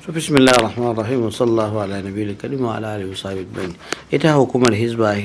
To, bismillahir rahmanir rahim, wa sallallahu ala nabiyil karim wa ala alihi wa sahbihi ajma'in. Ita hukumar Hizba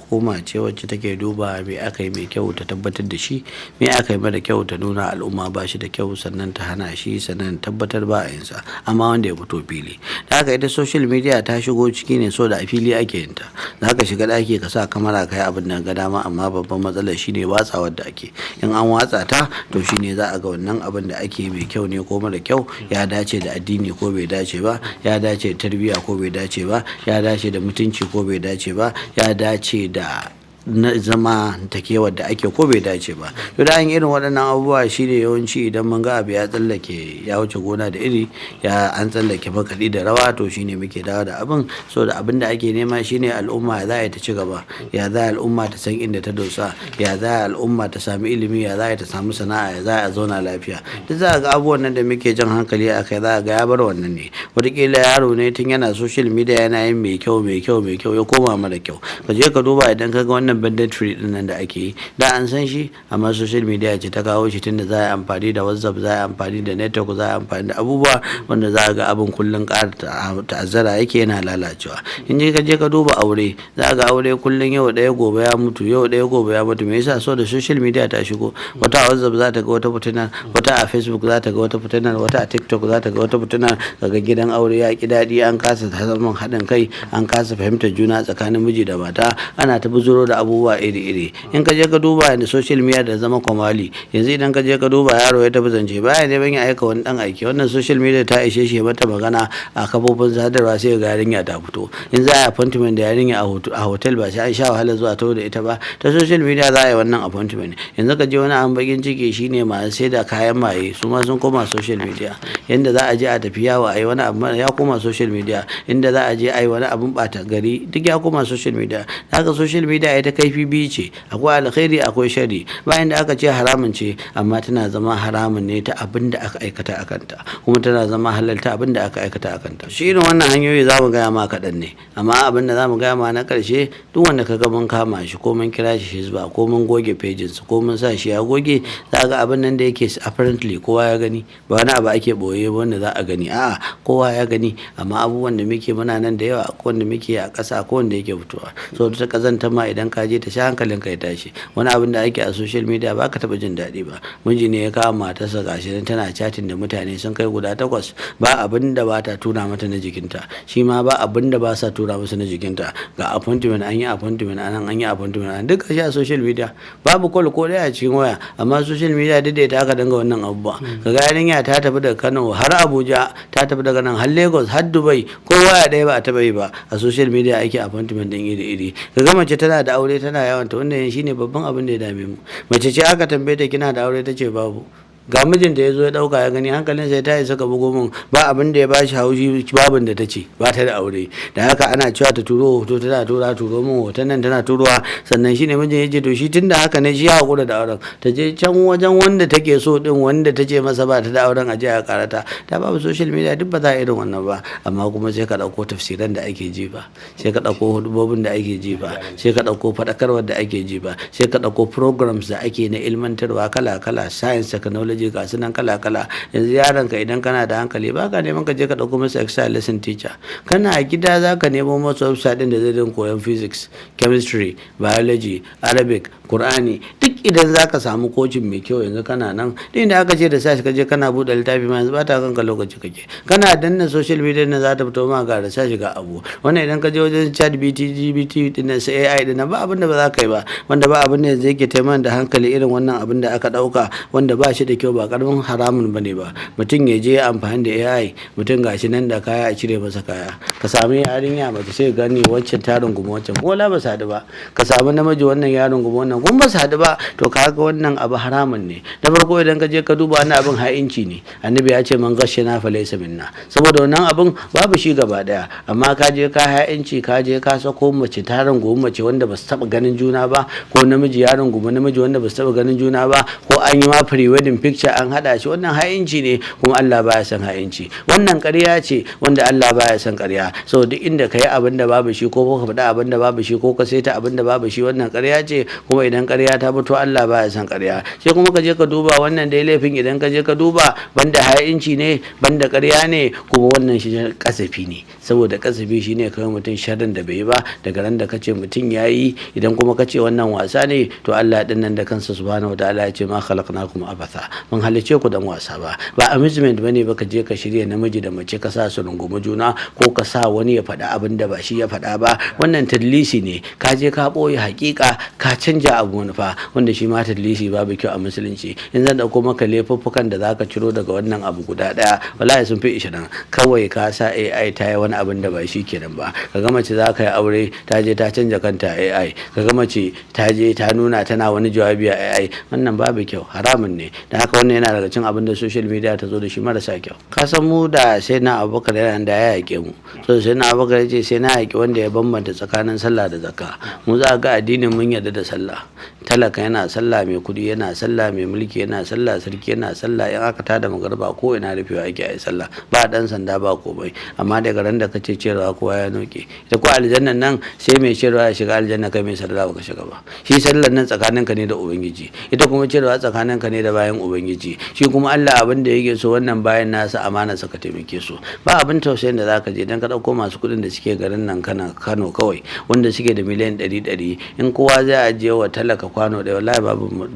hukuma ce wacce take duba me aka yi mai kyau ta tabbatar da shi, me aka yi mara kyau ta nuna al'umma ba shi da kyau, sannan ta hana shi, sannan tabbatar ba a yinsa, amma wanda ya fito fili. Da haka ita social media ta shigo ciki ne so da a fili ake yin ta. Za ka shiga ɗaki ka sa kamara ka yi abin da ga dama, amma babban matsalar shine watsawar da ake. In an watsa ta, to shine za a ga wannan abin da ake mai kyau ne ko mara kyau, ya dace da addini ko bai dace ba, ya dace da tarbiyya ko bai dace ba, ya dace da mutunci ko bai dace ba, ya dace da na zama takewar da ake ko bai dace ba. To, da an irin waɗannan abubuwa shine yawanci idan mun ga abu ya tsallake, ya wuce gona da iri, ya an tsallake makaɗi da rawa, to shine muke dawo da abin. So da abin da ake nema shine al'umma za a ta ci gaba, ya za al'umma ta san inda ta dosa, ya za al'umma ta sami ilimi, ya za ta samu sana'a, ya za a zauna lafiya. Duk za a ga abubuwan nan da muke jan hankali a kai, za a ga ya bar wannan ne. Wataƙila yaro ne tun yana social media yana yin mai kyau, mai kyau, mai kyau, ya koma mara kyau. Ka je ka duba, idan ka ga wannan banditry din nan da ake yi, da an san shi, amma social media ce ta kawo shi, tunda za a yi amfani da WhatsApp, za a yi amfani da network, za a yi amfani da abubuwa wanda za a ga abin kullum ƙara ta'azzara yake, yana lalacewa. In je ka je ka duba aure, za a ga aure kullum yau ɗaya gobe ya mutu, yau ɗaya gobe ya mutu. Me yasa? So da social media ta shigo. Wata a WhatsApp za ta ga wata fitinar, wata a Facebook za ta ga wata fitinar, wata a TikTok za ta ga wata fitinar. Kaga gidan aure ya ki daɗi, an kasa samun haɗin kai, an kasa fahimtar juna tsakanin miji da mata, ana ta buzuro da abubuwa iri-iri. In ka je ka duba yadda social media da zama kwamali yanzu, idan ka je ka duba, yaro ya tafi zance, baya neman ya aika wani dan aiki, wannan social media ta ishe shi mata magana a kafofin sadarwa, sai ga yarinya ta fito. In za a yi appointment da yarinya a hotel, ba sai an sha wahala zuwa taho da ita ba, ta social media za a yi wannan appointment. Yanzu ka je, wani an bakin ciki shine masu sai da kayan maye su ma sun koma social media. Yanda za a je a tafi yawo a yi wani abu ya koma social media, inda za a je a yi wani abun bata gari duk ya koma social media. Haka social media ita kaifi biyu ce, akwai alkhairi, akwai shari. Bayan da aka ce haramun ce, amma tana zama haramun ne ta abin da aka aikata a kanta, kuma tana zama halal ta abin da aka aikata a kanta. Shi irin wannan hanyoyi za mu gaya ma kaɗan ne, amma abin da za mu gaya ma na ƙarshe, duk wanda ka ga mun kama shi, ko mun kira shi Hizba, ko mun goge pejinsa, ko mun sa shi ya goge, za ga abin nan da yake apparently kowa ya gani, ba wani abu ake ɓoye ba wanda za a gani. A'a, kowa ya gani. Amma abubuwan da muke muna nan da yawa, akwai wanda muke a ƙasa, akwai wanda yake fitowa. So ta kazanta ma idan ka je ta sha hankalin ka ya tashi. Wani abin da ake a social media ba ka taɓa jin daɗi ba. Miji ne ya kawo matarsa, gashi nan tana chatting da mutane sun kai guda takwas, ba abin da ba ta tura mata na jikinta, shi ma ba abin da ba sa tura masa na jikinta. Ga appointment, an yi appointment anan, an yi appointment anan, duk gashi a social media. Babu call ko ɗaya a cikin waya, amma social media duk da ita aka dinga wannan abubuwa. Kaga yarinya ta tafi daga Kano har Abuja, ta tafi daga nan har Lagos har Dubai, ko waya ɗaya ba a taɓa yi ba, a social media ake appointment din iri-iri. Kaga mace tana da aure tana yawanta. Wannan shine babban abin da ya dame mu. Mace ce aka tambaye ta, "Kina da aure?" Ta ce babu. Ga mijinta ya zo ya dauka ya gani, hankalin sai ta isa ka bugo min. Ba abin da ya bashi haushi babin da ta ce ba ta da aure. Da haka ana cewa ta turo hoto, tana tura, "Turo min hoton nan," tana turowa. Sannan shine mijin ya ce to shi tunda haka ne, shi ya hakura da auren, ta je can wajen wanda take so din, wanda ta ce masa ba ta da auren, a je a karata ta. Babu social media duk ba za a irin wannan ba. Amma kuma sai ka dauko tafsiran da ake jifa, sai ka dauko hudubobin da ake jifa, sai ka dauko fadakarwar da ake jifa, sai ka dauko programs da ake na ilmantarwa kala kala, science, technology, ga su nan kala kala. Yanzu yaron ka, idan kana da hankali, ba ka neman ka je ka dauko masa extra lesson teacher. Kana a gida za ka nemo masa website din da zai dinga koyon physics, chemistry, biology, Arabic, Qur'ani, duk. Idan za ka samu coaching mai kyau yanzu kana nan, duk inda aka ce da sashi ka je kana buɗe littafi ma yanzu ba ta kanka lokaci kake. Kana danna social media na, za ta fito ma ga research, ga abu. Wannan idan ka je wajen Chat BT GPT din nan, sai AI din nan, ba abin da ba za ka yi ba. Wanda ba abin da yanzu yake taimaka da hankali irin wannan abin da aka dauka, wanda ba shi da kyau, ba karamin haramun bane ba. Mutum ya je amfani da AI, mutum gashi nan da kaya, a cire masa kaya. Ka sami yarinya mace, sai gani wancan ta rungumi wancan, ko la ba su haɗu ba. Ka samu namiji, wannan ya rungumi wannan, kuma ba su haɗu ba. To, kaga wannan abu haramun ne. Na farko, idan ka je ka duba, wannan abin ha'inci ne. Annabi ya ce, "Man ghashana fa laysa minna." Saboda wannan abin babu shi gaba daya, amma ka je ka ha'inci, ka je ka sako mace ta rungumi mace wanda ba su taɓa ganin juna ba, ko namiji ya rungumi namiji wanda ba su taɓa ganin juna ba, ko an yi ma pre wedding picture. picture an hada shi. Wannan ha'inci ne, kuma Allah baya son ha'inci. Wannan ƙarya ce, wanda Allah baya son ƙarya. So duk inda ka yi abin da babu shi, ko ka faɗa abin da babu shi, ko ka saita abin da babu shi, wannan ƙarya ce. Kuma idan ƙarya ta fito, Allah baya son ƙarya. Sai kuma ka je ka duba wannan dai laifin, idan ka je ka duba, banda ha'inci ne, banda ƙarya ne, kuma wannan shi kasafi ne. Saboda kasafi shine kai mutum sharrin da bai yi ba, daga ran da kace mutum yayi. Idan kuma kace wannan wasa ne, to Allah din nan da kansa subhanahu wataala ya ce ma khalaqnakum abatha, mun halice ku dan wasa ba. Ba amusement bane ba ka je ka shirya namiji da mace ka sa su rungumi juna, ko ka sa wani ya faɗa abin da ba shi ya faɗa ba. Wannan tadlisi ne, ka je ka ɓoye hakika, ka canja abu manufa, wanda shi ma tadlisi babu kyau a musulunci. In zan ɗauko maka laifuffukan da zaka ciro daga wannan abu guda ɗaya, wallahi sun fi 20. Kawai ka sa AI ta yi wani abin da ba shi kenan ba. Ka ga mace za ka yi aure, ta je ta canja kanta AI. Ka ga mace ta je ta nuna tana wani jawabi a AI. Wannan babu kyau, haramun ne. Da haka wannan yana daga cin abin da social media ta zo da shi marasa kyau. Ka san mu da sai na Abubakar yana da ya yaƙe mu. So sai na Abubakar ya ce sai na yaƙi wanda ya bambanta tsakanin sallah da zakka. Mu za ga addinin mun yarda da sallah. Talaka yana sallah, mai kuɗi yana sallah, mai mulki yana sallah, sarki yana sallah. In aka tada magarba, ko ina rufewa ake a yi sallah, ba dan sanda ba komai. Amma daga ran da kace ciyarwa, kowa ya noke. Ita ko aljannan nan sai mai ciyarwa ya shiga aljanna, kai mai sallah baka shiga ba. Shi sallar nan tsakaninka ne da ubangiji, ita kuma ciyarwa tsakaninka ne da bayan ubangiji. Shi kuma Allah abin da yake so, wannan bayan nasa amana saka taimake su. Ba abin tausayin da zaka je dan ka dauko masu kuɗin da suke garin nan kana Kano kawai, wanda suke da miliyan 100 100, in kowa zai ajiye wa talaka kwano ɗaya, wallahi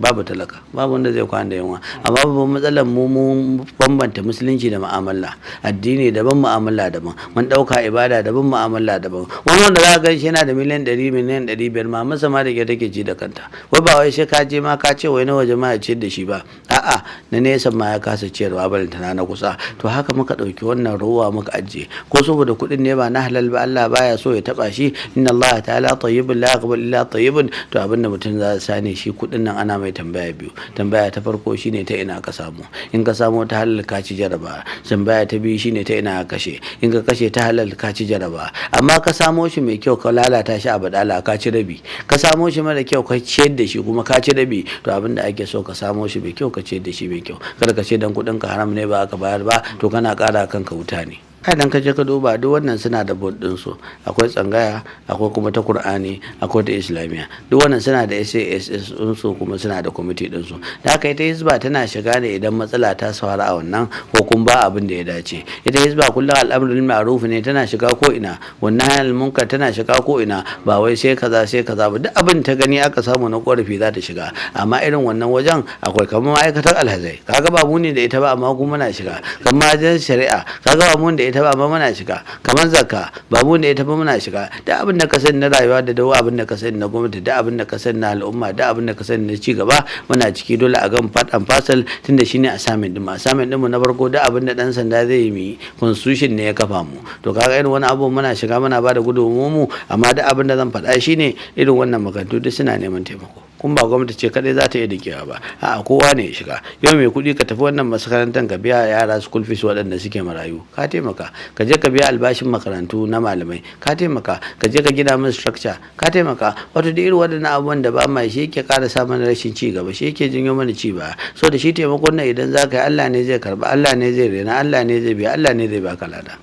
babu talaka, babu wanda zai kwana da yunwa. Amma babban matsalar mu, mun bambanta musulunci da mu'amala. Addini daban, mu'amala daban. Mun ɗauka ibada daban, mu'amala daban. Wani wanda za ka gan shi yana da miliyan 100, miliyan 500, ma masa ma da ke take ci da kanta. Wai ba wai sai ka je ma ka ce wai na waje ma ya ciyar da shi ba, a'a, na nesa ma ya kasa ciyarwa, balantana na kusa. To haka muka ɗauki wannan ruwa muka ajiye, ko saboda kuɗin ne ba na halal ba, Allah baya so ya taɓa shi. Inna Allah ta'ala tayyibun la yaqbalu illa tayyibun. To abinda mutum za sani, shi kuɗin nan ana mai tambaya biyu. Tambaya ta farko shine ta ina ka samu. In ka samu ta halal, ka ci jaraba. Tambaya ta biyu shine ta ina ka kashe. In ka kashe ta halal, ka ci jaraba. Amma ka samo shi mai kyau ka lalata shi a badala, ka ci rabi. Ka samo shi mara kyau ka ciyar da shi, kuma ka ci rabi. To abin da ake so, ka samo shi mai kyau, ka ciyar da shi mai kyau. Kada ka ce dan kuɗin ka haram ne ba aka bayar ba, to kana ƙara kanka wuta ne. Ai dan ka je ka duba, duk wannan suna da board din su. Akwai tsangaya, akwai kuma ta Qur'ani, akwai ta Islamiyya. Duk wannan suna da SASS din su, kuma suna da kwamiti din su. Da haka ita hizba tana shiga ne idan matsala ta saurara a wannan, ko kun ba abin da ya dace. Ita hizba kullum al'amrul ma'ruf ne, tana shiga ko ina. Wannan hanal munkar tana shiga ko ina, ba wai sai kaza sai kaza ba. Duk abin ta gani aka samu na korafi, za ta shiga. Amma irin wannan wajen akwai kamar ma'aikatar alhazai, kaga ba mu ne da ita ba, amma kuma muna shiga. Kamar wajen shari'a, kaga ba mu da ita ba, amma muna shiga. Kamar zakka, ba mu da ita ba, muna shiga. Da abin da ka sani na rayuwa, da dawo abin da ka sani na gwamnati, da abin da ka sani na al'umma, da abin da ka sani na ci gaba, muna ciki. Dole a gan part and parcel, tunda shine assignment din mu. Assignment din mu na farko, da abin da dan sanda zai yi, constitution ne ya kafa mu. To kaga irin wani abu muna shiga, muna bada gudunmuwar mu. Amma da abin da zan faɗa shine irin wannan makarantu duk suna neman taimako, kuma ba gwamnati ce kadai za ta iya dikewa ba, a'a, kowa ne ya shiga. Yau mai kuɗi ka tafi wannan makarantar ka biya yara school fees waɗanda suke marayu, ka taimaka. Ka je ka biya albashin makarantu na malamai, ka taimaka. Ka je ka gina musu structure, ka taimaka. Wato da irin waɗannan abubuwan da ba ma shi yake ƙara sa mana rashin ci gaba, shi yake janyo mana ci baya. So da shi taimakon nan, idan za ka yi, Allah ne zai karba, Allah ne zai rena, Allah ne zai biya, Allah ne zai baka lada.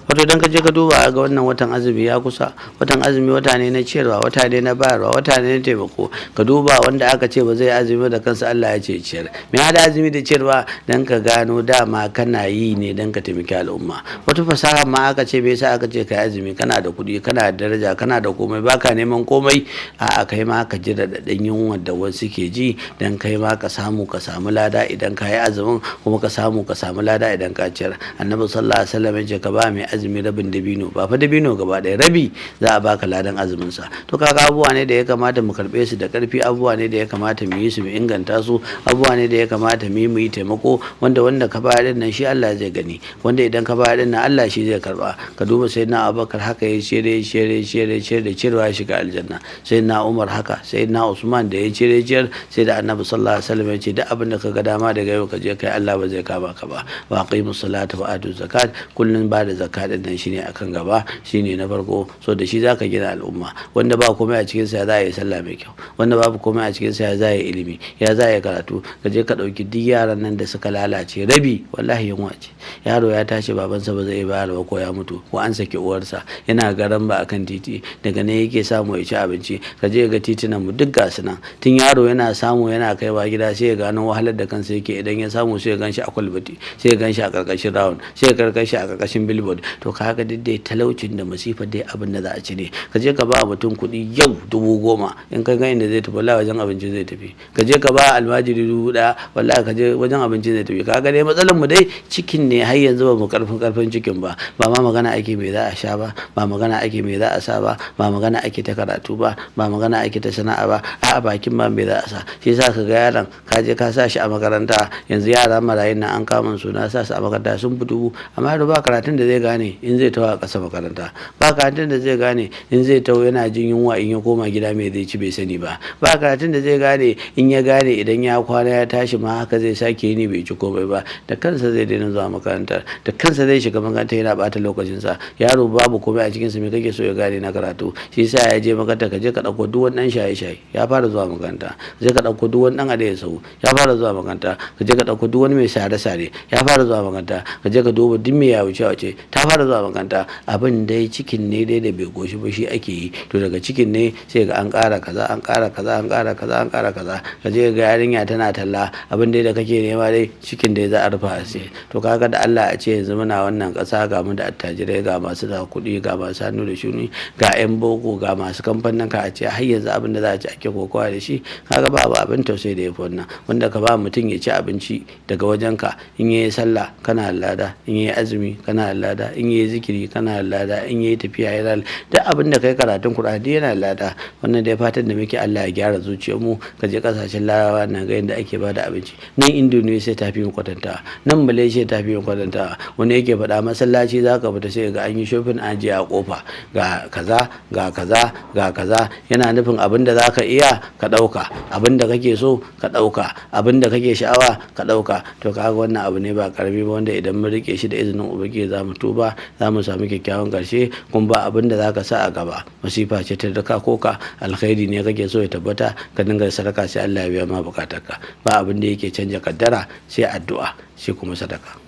Wato dan ka je ka duba ga wannan watan azumi ya kusa. Watan azumi wata ne na ciyarwa, wata ne na bayarwa, wata ne na taimako. Ka duba wanda aka ce ba zai azumi da kansa, Allah ya ce ciyar. Me hada azumi da ciyarwa? Dan ka gano dama kana yi ne dan ka taimaki al'umma. Wata fasaha ma aka ce, me yasa aka ce kai azumi? Kana da kuɗi, kana da daraja, kana da komai, baka neman komai. A'a, kai ma ka ji raɗaɗin yunwa da wasu ke ji, dan kai ma ka samu lada idan ka yi azumin, kuma ka samu lada idan ka ciyar. Annabi sallallahu alaihi wasallam ya ce ka ba mai azumi rabin dabino, ba fa dabino gaba ɗaya, rabi, za a baka ladan azumin sa. To kaga abubuwa ne da ya kamata mu karɓe su da ƙarfi, abubuwa ne da ya kamata mu yi su, mu inganta su, abubuwa ne da ya kamata mu yi, mu yi taimako, wanda ka bayar din nan shi Allah zai gani, wanda idan ka bayar din nan Allah shi zai karba. Ka duba sayyidina Abubakar, haka ya cire cire cire cire da cirewa ya shiga aljanna. Sayyidina Umar haka, sayyidina Usman da ya cire ciyar, sai da Annabi sallallahu alaihi wasallam ya ce duk abin da ka ga dama daga yau ka je kai, Allah ba zai kama ka ba. Wa aqimus salata wa atu zakat. Kullun ba da zakka. din nan shine akan gaba, shine na farko. So da shi zaka gina al'umma. Wanda ba komai a cikin sa ya za a yi sallah mai kyau, wanda babu komai a cikin sa ya za a yi ilimi, ya za a yi karatu. Ka je ka ɗauki duk yaran nan da suka lalace, rabi wallahi yunwa ce. Yaro ya tashi babansa ba zai bayar ba, ko ya mutu ko an saki uwarsa, yana garan ba akan titi, daga nan yake samu ya ci abinci. Ka je ga titunan mu duk gasu nan, tun yaro yana samu yana kaiwa gida sai ya gano wahalar da kansa yake. Idan ya samu sai ya ganshi a kwalbati, sai ya ganshi a karkashin round, sai ya karkashi a karkashin billboard. To kaga duk dai talaucin da masifar dai abin da za a ci ne. Ka je ka ba mutum kuɗi yau 10,000, in ka ga inda zai tafi, wallahi wajen abinci zai tafi. Ka je ka ba almajiri 1,000, wallahi ka je wajen abinci zai tafi. Kaga dai matsalar mu dai cikin ne, har yanzu ba mu karfin cikin ba. Ba ma magana ake me za a sha ba, ba magana ake me za a sa ba, ba magana ake ta karatu ba, ba magana ake ta sana'a ba, a bakin ma me za a sa. Shi yasa ka ga yaron ka je ka sa shi a makaranta. Yanzu yara marayun nan an kama su na sa su a makaranta sun fi 1000, amma yaro ba karatun da zai gane in zai tawo a ƙasa makaranta, ba karatun da zai gane in zai tawo yana jin yunwa, in ya koma gida me zai ci bai sani ba, ba karatun da zai gane in ya gane idan ya kwana ya tashi ma haka zai sake ni bai ci komai ba. Da kansa zai daina zuwa makaranta, da kansa zai shiga makaranta yana bata lokacinsa. Yaro babu komai a cikinsa, me kake so ya gane na karatu? Shi yasa ya je makaranta, ka je ka ɗauko duk wani ɗan shaye-shaye ya fara zuwa makaranta, je ka ɗauko duk wani ɗan adai sau ya fara zuwa makaranta, ka je ka ɗauko duk wani mai sare-sare ya fara zuwa makaranta, ka je ka duba duk mai ya wuce ta fara zuwa makaranta. Abin dai cikin ne dai da bai goshi ba shi ake yi. To daga cikin ne sai ga an ƙara kaza, an ƙara kaza, an ƙara kaza, an ƙara kaza. Ka je ga yarinya tana talla, abin dai da kake nema dai cikin dai za a rufa asiri. To kaga da Allah a ce yanzu muna wannan ƙasa, ga mu da attajirai, ga masu da kuɗi, ga masu hannu da shuni, ga 'yan boko, ga masu kamfanin, ka a ce har yanzu abin da za a ci ake kokowa da shi. Kaga babu abin tausayi da yafi wannan. Wanda ka ba mutum ya ci abinci daga wajenka, in yayi sallah kana lada, in yayi azumi kana lada, in yayi zikiri kana lada, in yayi tafiya yana duk abin da kai karatun Qur'ani yana lada. Wannan dai fatan da muke, Allah ya gyara zuciyarmu. Ka je kasashen Larabawa nan ga yadda ake bada abinci. Nan Indonesia ta fi mu kwatanta, nan Malaysia ta fi mu kwatanta. Wani yake faɗa masallaci za ka fita sai ga an yi shopping an je a kofa, ga kaza, ga kaza, ga kaza. Yana nufin abin da za ka iya ka ɗauka, abin da kake so ka ɗauka, abin da kake sha'awa ka ɗauka. To kaga wannan abu ne ba karami ba, wanda idan mun rike shi da izinin Ubangiji za mu tuba, za mu samu kyakkyawan ƙarshe. Kuma ba abin da za ka sa a gaba masifa ce ta daka ko ka alkhairi ne kake so ya tabbata, ka dinga sadaka sai Allah ya biya ma bukatarka. Ba abin da yake canja kaddara sai addu'a, sai kuma sadaka.